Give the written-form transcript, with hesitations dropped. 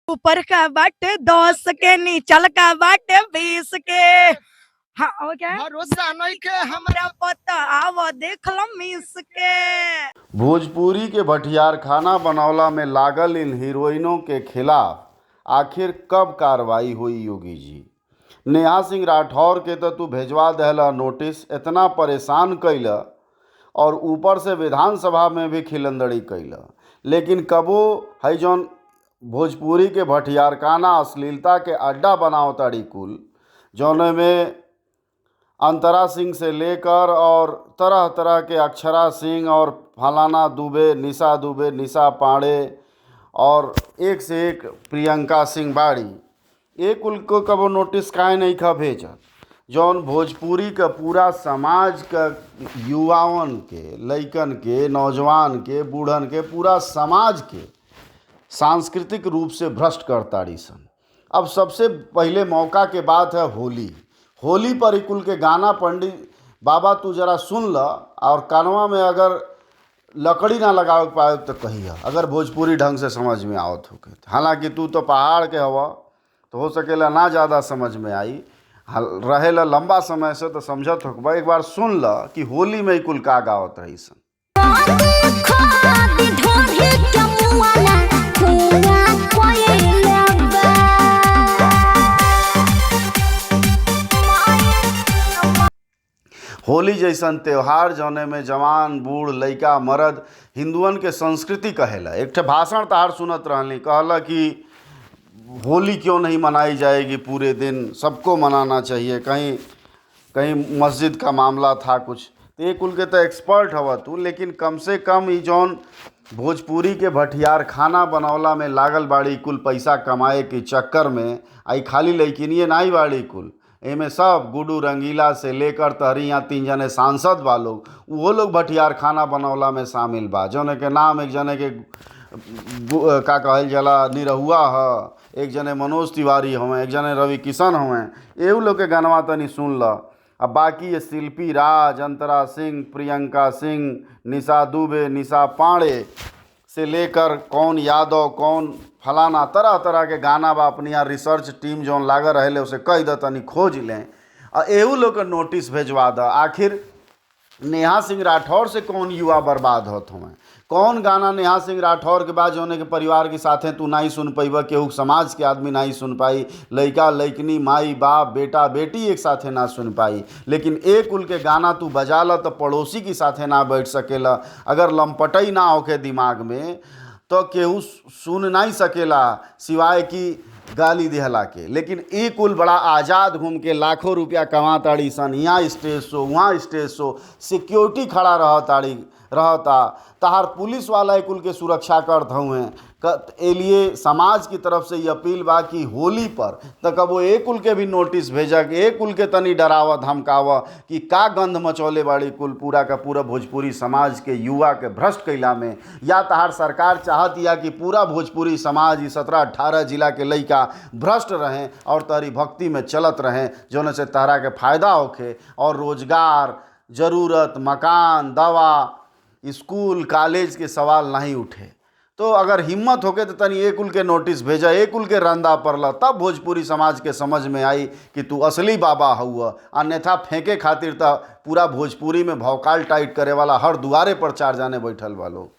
ऊपर का बाटे 10 के, नीचल का बाटे 20 के। हाँ, और क्या है? भरोसा नइखे हमरा। हमरा पता आव देख लो मिस के। भोजपुरी के भटियार खाना बनौला में लागल इन हीरोइनों के खिलाफ आखिर कब कार्रवाई हुई योगी जी? नेहा सिंह राठौर के तो तू भेजवा दहला नोटिस, इतना परेशान कैला और ऊपर से विधानसभा में भी खिलंदड़ी कैला, लेकिन कबो है जौन भोजपुरी के भटियारखाना अश्लीलता के अड्डा बनाओ ताड़ी कुल, जौन में अंतरा सिंह से लेकर और तरह तरह के अक्षरा सिंह और फलाना दुबे, निशा दुबे, निशा पांडे और एक से एक प्रियंका सिंह बाड़ी, एक कुल को कबो नोटिस काहे नहीं खा भेजत? जौन भोजपुरी का पूरा समाज का युवाओं के, लइकन के, नौजवान के, बूढ़न के, पूरा समाज के सांस्कृतिक रूप से भ्रष्ट करताड़ी सन। अब सबसे पहले मौका के बात है होली। होली पर ही कुल के गाना पंडित बाबा तू जरा सुन ल और कानवा में अगर लकड़ी ना लगावे पाए तो कहिया, अगर भोजपुरी ढंग से समझ में आवत होके। हालांकि तू तो पहाड़ के हवा तो हो सकेला ना ज़्यादा समझ में आई, रहेला लंबा समय से तो समझत होकबा। एक बार सुन ल कि होली में ही कुल का गावत रही सन। होली जैसन त्यौहार जौने में जवान बूढ़ लइका मर्द हिंदुअन के संस्कृति कहेला। एक ठे भाषण तहार सुनत रहली, कहला कि होली क्यों नहीं मनाई जाएगी, पूरे दिन सबको मनाना चाहिए। कहीं कहीं मस्जिद का मामला था कुछ, तो ये कुल के तो एक्सपर्ट हवा तू, लेकिन कम से कम ई जौन भोजपुरी के भटियार खाना बनौला में लागल बाड़ी कुल पैसा कमाए के चक्कर में, आई खाली लइकिनिए नाई बाड़ी कुल, एमे सब गुडू रंगीला से लेकर तहरी यहाँ 3 जने सांसद बा लोग, वो लोग भटियार खाना बनौला में शामिल बा, जौन के नाम एक जने के का कहल जाला निरहुआ ह, एक जने मनोज तिवारी हवें, एक जने रवि किशन हवें, एहू लोग के गानवा तनी सुन ल। अब बाकी ये शिल्पी राज, अंतरा सिंह, प्रियंका सिंह, निशा दुबे, निशा पांडे से लेकर कौन यादव कौन फलाना तरह तरह के गाना बा। अपनी यहाँ रिसर्च टीम जौन लागल रहेले उसे कह द तनी खोज लें और एहू लोग के नोटिस भेजवा द। आखिर नेहा सिंह राठौर से कौन युवा बर्बाद होत हमें? कौन गाना नेहा सिंह राठौर के बाद जौने के परिवार के साथे तू नहीं सुन पैबा, केहू समाज के आदमी नहीं सुन पाई, लइका लइकनी माई बाप बेटा बेटी एक साथे ना सुन पाई, लेकिन एक कुल के गाना तू बजा ल तो पड़ोसी के साथे ना बैठ सकेला। अगर लमपटई ना होके दिमाग में तो केहू सुन नहीं सकेला सिवाय कि गाली दिहला के। लेकिन ई कुल बड़ा आज़ाद घूम के लाखों रुपया कमा ताड़ी सन, यहाँ स्टेज शो वहाँ स्टेज शो, सिक्योरिटी खड़ा रह ताड़ी रहता, तहार पुलिस वाला ई कुल के सुरक्षा करत हुए। ए लिए समाज की तरफ से ये अपील बा कि होली पर तो कबो एक कुल के भी नोटिस भेजा कि एक कुल के तनी डरावा धमकावा कि का गंध मचौले बाड़ी कुल पूरा का पूरा भोजपुरी समाज के युवा के भ्रष्ट कैला में। या तहार सरकार चाहत या कि पूरा भोजपुरी समाज ई 17-18 जिला के लइका भ्रष्ट रहें और तहरी भक्ति में चलत रहें, जौन से तहरा के फायदा होखे और रोजगार, जरूरत, मकान, दवा, स्कूल, कॉलेज के सवाल नहीं उठे। तो अगर हिम्मत होके तो तनी एक कुल के नोटिस भेजा, एक कुल के रंदा पड़ला, तब भोजपुरी समाज के समझ में आई कि तू असली बाबा हुआ। अन्यथा फेंके खातिर तो पूरा भोजपुरी में भौकाल टाइट करे वाला हर दुआरे पर 4 जाने बैठल बा लोग।